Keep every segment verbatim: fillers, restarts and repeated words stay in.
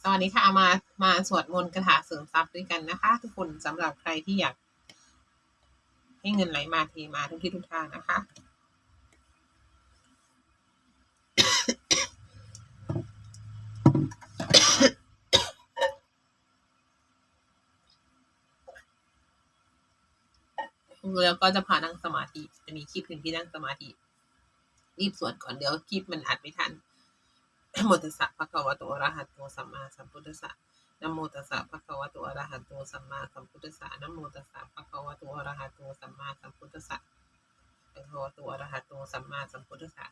ตอนนี้ค่ะ เอามา มาสวดมนต์คาถาเสริมทรัพย์ด้วยกันนะคะ ทุกคน สำหรับใครที่อยากให้เงินไหลมาเทมาทุกที่ทุกทางนะคะ แล้วก็จะพานั่งสมาธิ จะมีคลิปหนึ่งที่นั่งสมาธิ รีบสวดก่อน เดี๋ยวคลิปมันอัดไม่ทัน Namo tassa bhagavato arahato sammāsambuddhassa. Namo tassa bhagavato arahato sammāsambuddhassa. Namo tassa bhagavato arahato sammāsambuddhassa. Bhagavato arahato sammāsambuddhassa.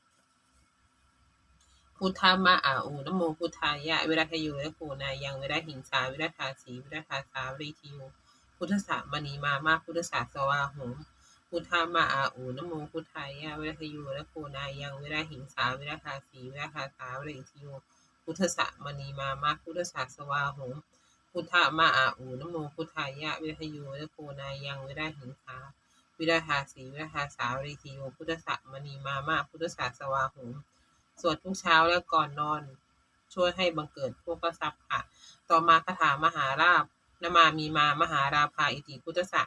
Buddha ma a u, namo buddhāya, viradayo viragonāyaṃ virahiṃsā viradāsī viradāsā viraitthiyo, buddhassa manīmāma, buddhassa svāhoma. Buddha ma a u, namo buddhāya, viradayo viragonāyaṃ virahiṃsā viradāsī viradāsā viraitthiyo, buddhassa manīmāma, buddhassa svāhoma. Buddha ma a u, namo buddhāya, viradayo viragonāyaṃ virahiṃsā viradāsī viradāsā viraitthiyo, buddhassa manīmāma, buddhassa svāhoma. สวดทุกเช้าและก่อนนอน ช่วยให้บังเกิดโภคทรัพย์ค่ะ ต่อมาคาถามหาลาภ Namāmi mā mahālābhā iti buddhassa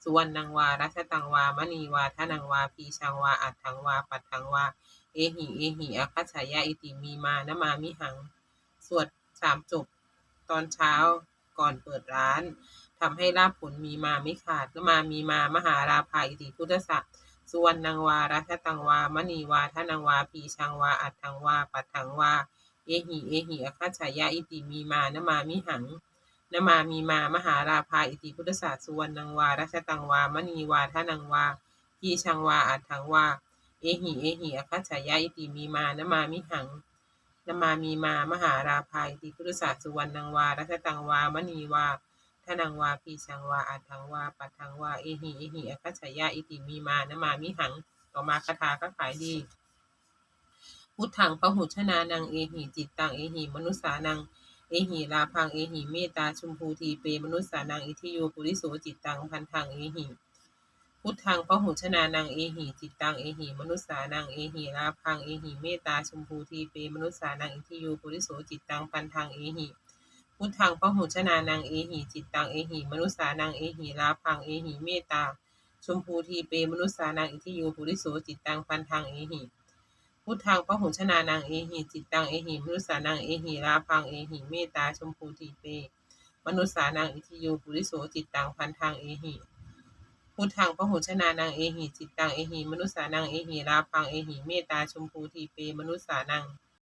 suvaṇṇaṃ vā rajataṃ vā maṇī vā dhanaṃ vā bījaṃ vā atthaṃ vā patthaṃ vā ehi ehi āgaccheyya iti mimā namāmihaṃ. สวดสามจบ ตอนเช้าก่อนเปิดร้าน ทำให้ลาภผลมีมาไม่ขาด Namāmi mā mahālābhā iti buddhassa suvaṇṇaṃ vā rajataṃ vā maṇī vā dhanaṃ vā bījaṃ vā atthaṃ vā patthaṃ vā ehi ehi āgaccheyya iti mimā namāmihaṃ. Namāmi mā mahālābhā iti buddhassa suvaṇṇaṃ vā rajataṃ vā maṇī vā dhanaṃ vā bījaṃ vā atthaṃ vā ehi ehi āgaccheyya iti mimā namāmihaṃ. Namāmi mā mahālābhā iti buddhassa suvaṇṇaṃ vā rajataṃ vā maṇī vā dhanaṃ vā bījaṃ vā atthaṃ vā patthaṃ vā ehi ehi āgaccheyya iti mimā namāmihaṃ. ต่อมาคาถาค้าขายดี Buddhaṃ bahujanānaṃ ehi cittaṃ ehi manussānaṃ ehi lābhaṃ ehi mettā jambūdīpe manussānaṃ itthiyo puriso cittaṃ bandhaṃ ehi. Buddhaṃ bahujanānaṃ ehi cittaṃ ehi manussānaṃ ehi lābhaṃ ehi mettā jambūdīpe manussānaṃ itthiyo puriso cittaṃ bandhaṃ ehi. Buddhaṃ bahujanānaṃ ehi cittaṃ ehi manussānaṃ ehi lābhaṃ ehi mettā jambūdīpe manussānaṃ itthiyo puriso cittaṃ bandhaṃ ehi. Buddhaṃ bahujanānaṃ ehi cittaṃ ehi manussānaṃ ehi lābhaṃ ehi mettā jambūdīpe manussānaṃ itthiyo puriso cittaṃ bandhaṃ ehi. Buddhaṃ bahujanānaṃ ehi cittaṃ ehi manussānaṃ ehi lābhaṃ ehi mettā jambūdīpe manussānaṃ